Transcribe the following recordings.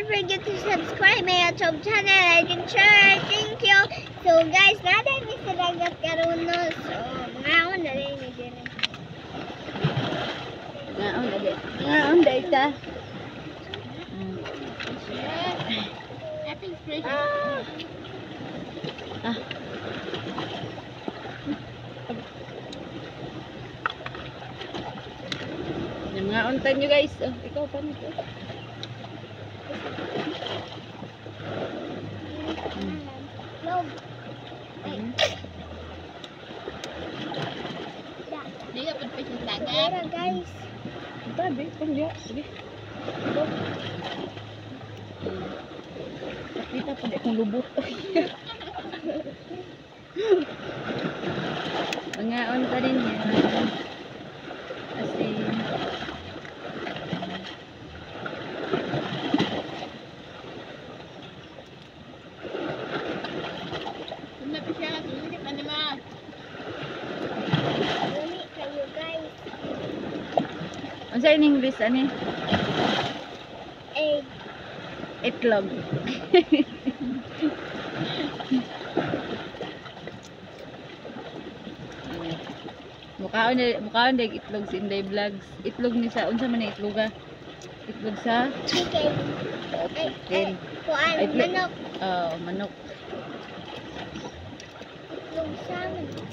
forget to subscribe my YouTube channel, like and share. Thank you. So guys, naday mi sa dagat karon no. So, ngaon na rin mi diri. Ngaon na di. Ngaon da ita. Happy Precious. Ah. Yung mga untan nyo guys. Oh, ikaw pa nito. Log. Ay. Di ka pud Precious dagat. Tara guys. Tabi, pangya. Sige. Ikaw. Nakita pa di akong lubot. Mga unta din yan. Asin. Sumna Precious, sumna ka ni ma. Lami kayo guys. Unsa in English ani? Egg. Itlog. Mukhaon na itlog si Inday Vlogs. Itlog ni sa unsa man ni itloga? Itlog sa Chicken. Ay, chicken. ay, kuan, Ay, manok. Oh, manok. Itlog sa manok.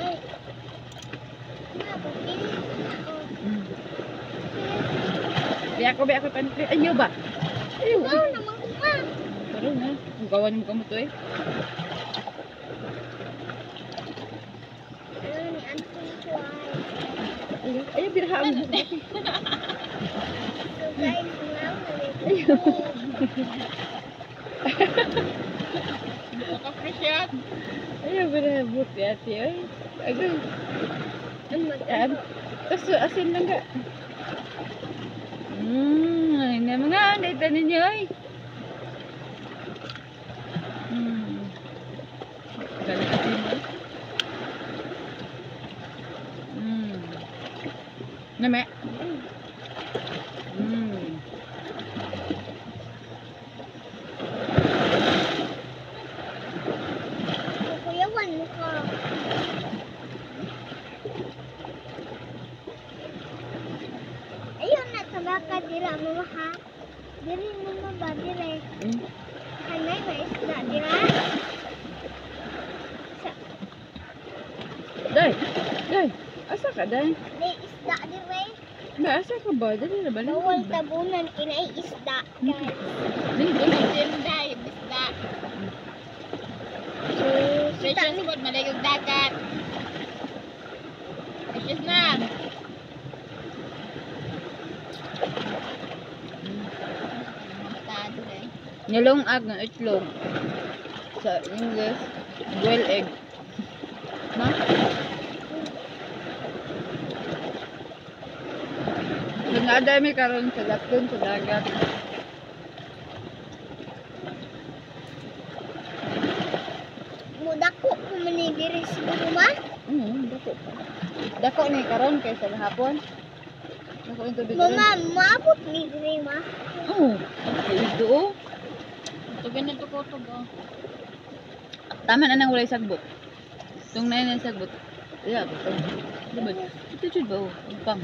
Ay. Ma, pili ko na, oh. Biya ako pantry. Ayo ba? Ayo. Ikaw naman kuma. Pero na, ang gawan mo kamo to eh. Ano ni Anton ko ay. Ayo, ayo birha mo. So guys, now na Ayo. Ka Precious. Ayo birha but ate oy. Agoy. Ano? Tapos asin lang ka. Ay na mga dito ninyo ay. Galing asin mo. Name. Kuyawan mo ka. Ayun na tabaka dira mo ha. Diri mo ba dire. Hanay ba isda dira? Sa Day. Day. Asa ka day? may isda dire. Ba asa ka ba? Dali na ba? Bawal tabunan kinay isda guys. Lingkod. Simday, bisda. So, kita Precious mi pod maligog dagat. Precious na. Nilungag ng itlog. Sa English, boiled egg. No? So, naadami karon sa lapton sa dagat. Mudako ko man ni diri siguro ma. Dako pa. Dako ni karon kaysa gahapon. Dako yung tubig karon. Mama, maabot ni diri ma. Oh, ito oh. Tugan na tukotog oh. Tama na nang walay sagbot. Tung na yung sagbot. Yeah, ito. Diba? Ito jud ba oh? Pang.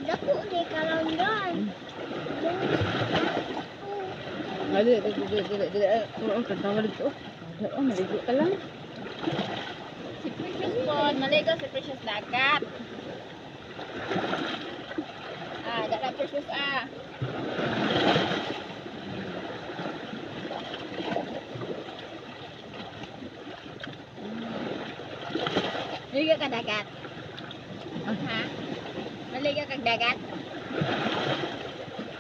Dako di karon doon. Ah, dili, dili, dili, dili, dili. Oo, tatawa dito. Oh, maligo ka lang. Si Precious pod, maligo si Precious dagat. Ah, dagat Precious ah. Maligo ka dagat. Ha? Maligo kag dagat?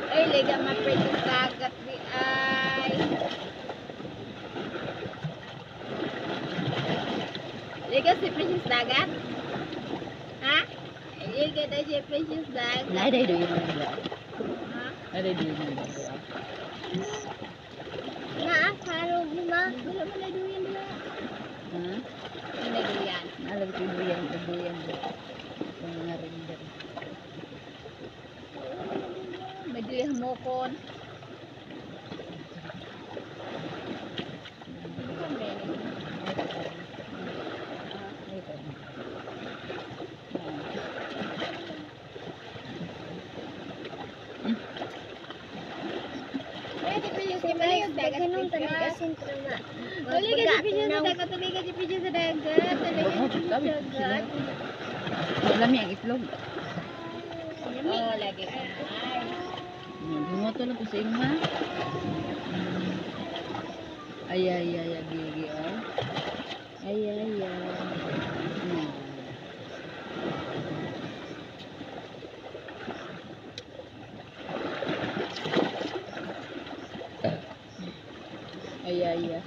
Ay, liga ma Precious dagat di ay. Liga si Precious dagat? Ha? Liga daw si Precious dagat. Naday do yun. Ha? Naday do yun. Naa, karog ma. Wala man na duyan dila. Ha? Wala duyan. Naalag ko duyan, duyan. Itong mga render. May duyan mokon. So guys, daghanon talaga sentro ma. Wala ka si Pigeon sa dagat, wala ka si Pigeon sa dagat, wala ka si Pigeon sa dagat. Lami ang itlog. Oh, lagi ka. Ay. Bumoto lang ko sa imo ha. Ay ay ay ay gigi oh. Ay ay ay. Ay ay ay.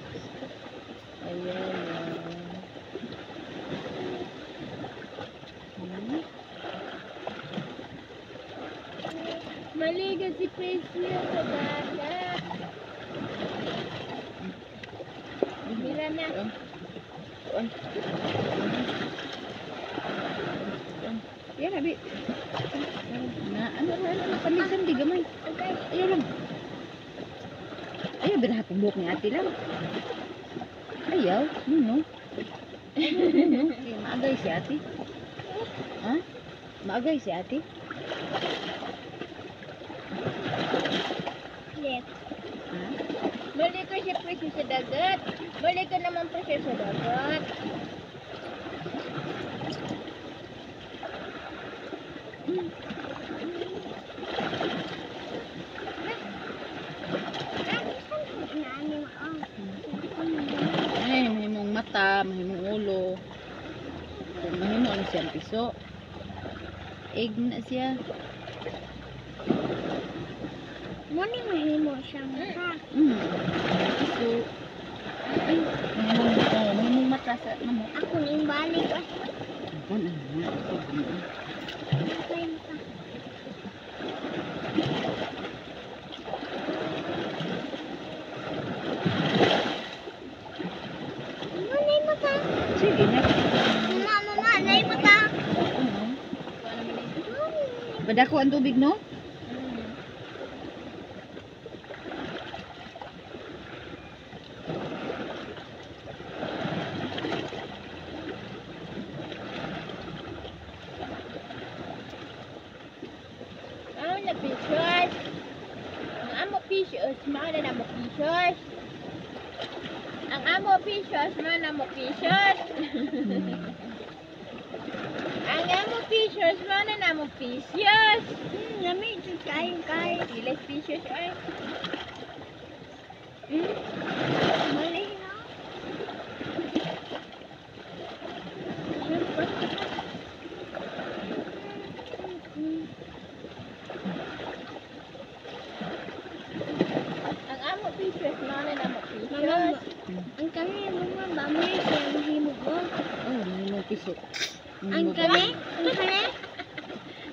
Ay ay ay. Hmm? Maligo si Pigeon sa dagat. Mira na. Ay. Yan, abi. Na, ano, ano, ano, panisan di gamay. Ayaw lang. Ayaw, birahat ang buhok ni ate lang. Ayaw, nuno. Nuno, kaya maagay si ate. Ha? Maagay si ate? Yes. Ha? Maligo si Pigeon sa dagat. Maligo naman Pigeon sa dagat. Inaani mo. Oh. Ay, mahimong mata, mahimong ulo. Kung mahimo ano siyang piso. Egg na siya. Mo ni mahimo siya mata. Piso. Ay, mahimong, oh, mahimong mata sa namo. Ako ning balik ah. Ano na? Ay, mata. Mo ni mata. Sige na. Mama, mama, nay mata. Oo. Padako ang tubig, no? Amo na pictures. Ang amo pictures, mao na namo pictures. Ang amo pictures, mao na mo pictures. Ang amo pictures, mao na namo pictures. Lami jud kayo guys. Ilas pictures ay. Mali na. Ang amo pictures, mao na namo Mama, pictures. ang kani mama ba mo siya mahimo mo. Oh, mahimong piso. Ang kani, ang kani.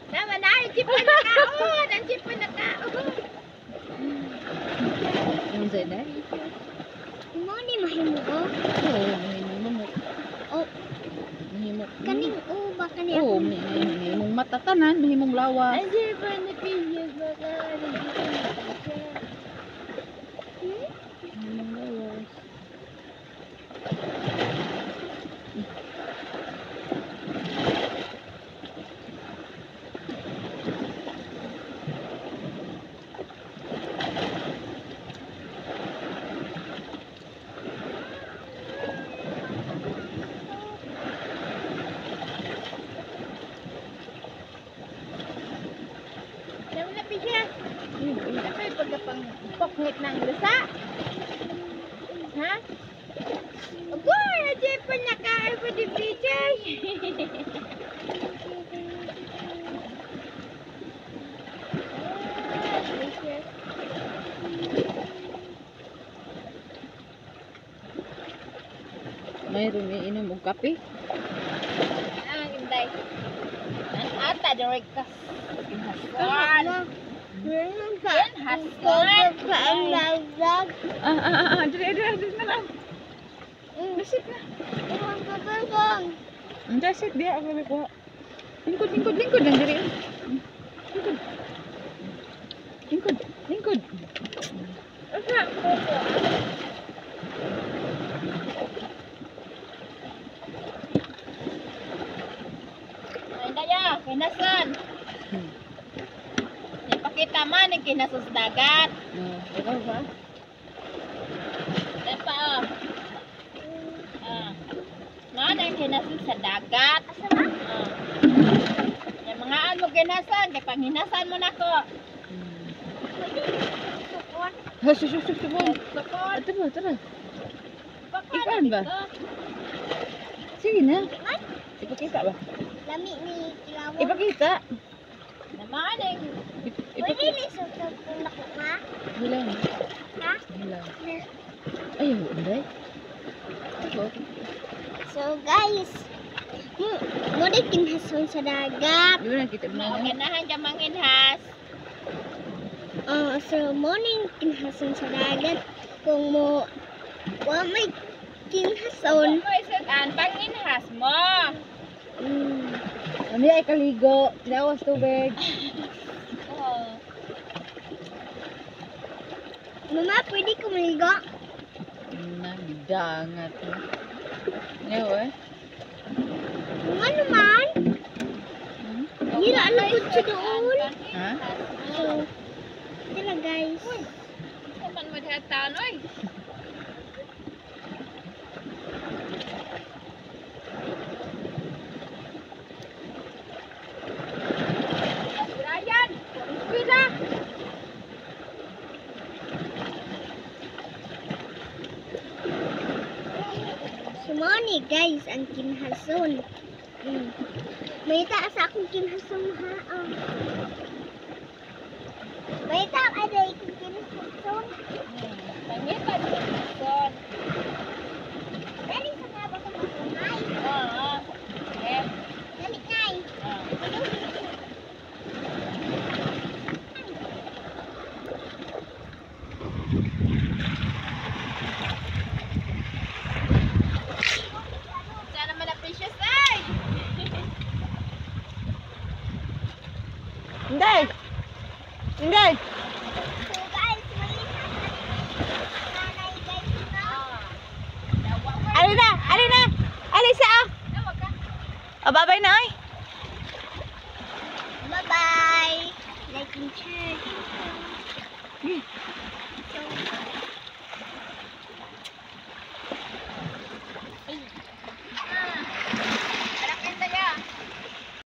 Tama na, ang chipon na kaon, ang chipon na kaon. Ano sa inay? Mo ni mahimo ko. Oo, mahimong mamok. Oh, Mahimong. kaning uba kani Oo, ako. mahimong mata tanan, mahimong lawas. Ang chipon na pictures, baka ang chipon na pictures. Mahimong lawas. Tama na pictures. Ano pagkapang poknit ng lusa? Ha? Agoy, ang chipon na kaon pa di pictures. Ah, pictures. Mayroon iinom og kape. Ang inday. Ang ata, direct ka. Mama, Ah. Dili, dili, dili na lang. Dasit na. Dasit diya ako may kuha. Lingkod, lingkod, lingkod lang dili. Lingkod. Lingkod, lingkod. Ay, daya, kinasan. Ipakita man ang kinasan sa dagat. Ikaw ba? Ay pa, oh. Ah. Man ang kinasan sa dagat. Ah. Yung mga ano kinasan, kay panghinasan mo na ko. Ha, sus, sus, sus, sus. Sukon. Ito ba, tara. Ikuan ba? Sige na. Ipakita ba? Lami ni Kilawon. Ipakita. Naman ang Pwede Ipakita. ni sukon kung nako ma? Hilaw. Ha? Hilaw. Ayaw, hindi. Ito. So guys, mo di kinhason sa dagat. Di ba nakita mo na? ganahan ka manginhas. Oh, so morning kinhason sa dagat. Kung mo wa may kinhason, Mo isutan panginhas mo. Ano ay kaligo? Tinawas tubig. Oo. Mama, pwede kumigo? Nagdangat. Ayaw eh. Kung ano man, Hira, ano po siya doon? Ha? So, sila guys. Saman mo diha taon oy. Brian, pila. So, mo ni guys, ang kinhason. May taas akong kinhason ha. Oh. May taas aday akong kinhason. Pangita kinhason. Dali sa nga ba sa mga Oo. Eh. Dali nay. Ah. Sana man na precious ay. Hindi! Hindi! So guys, may nanay guys na. Ali na! Ali na! Ali sa ah! Oh, bye-bye na ay! Bye-bye. Like and share. Hmm.